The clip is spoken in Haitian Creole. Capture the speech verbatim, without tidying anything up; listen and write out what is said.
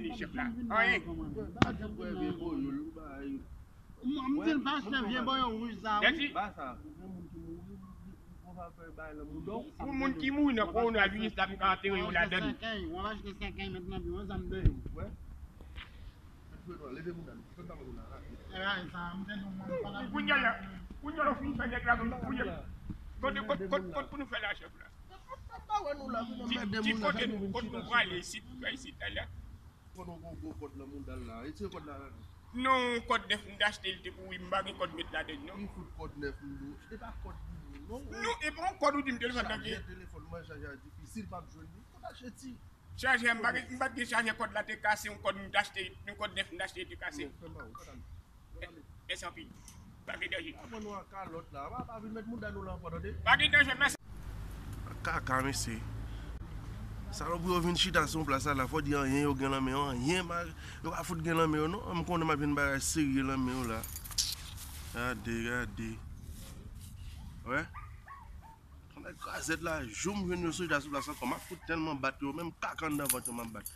mennen chèf la. Anyen. Mwen di l pa chèf vye bòyò wouj sa wi. Ba sa. Ou fè moun ki mouri, ou fè bay nan mouda w. Pou moun ki mouri nan kowonaviris la pou ka antere yo ladan. Mwen achte sèkèy, mwen achte sèkèy mentnan pi yon zam de yo. Wè. Leve mouda nou. Sot nan mouda la. Kounye a la, kounye a la ou fin fè nèg la kounye a. Kote kot kot kot pou nou fè la chèf la. Ti kote nou kot nou prale isit, isit la. Konnen w gon gwo kòd nan mouda l la. Retire kòd la ladan. Non, kòd nèf m t achte, li te pouri, m pa gen kòd met ladan l non. Ki fout kòd nèf m di w? E pa kòd pou moun non. Non, e pa yon kòd ou di m te vann nan. Chajè telefòn mwen, chajè a difisil, m ap jwenn li. Kot achte ti? Chajè, m pa gen, m pa t gen chajè, kòd la te kase, yon kòd m t achte, yon kòd nèf m t achte, li te kase. Non, fè m pa wè, kòd a m. Mèsi anpil. Pa gen danje. Pa pran nou an kalòt la. Pa, pa vin met mouda nou la ankò, tande? Pa gen danje, mèsi. Kaka, mesye. Salopri yo vin chita sou yon plas la, la, fò di anyen yo gen nan men yo, anyen, ma-, yo pa fout gen nan men yo, non. M konnen m ap jwenn bagay serye nan men yo la. Gade, gade. Wè. Kòman krazèt la, jou m jwenn yo sou chita sou plas ankò, m ap fout tèlman bat yo, menm kaka anndan vant yo m ap bat.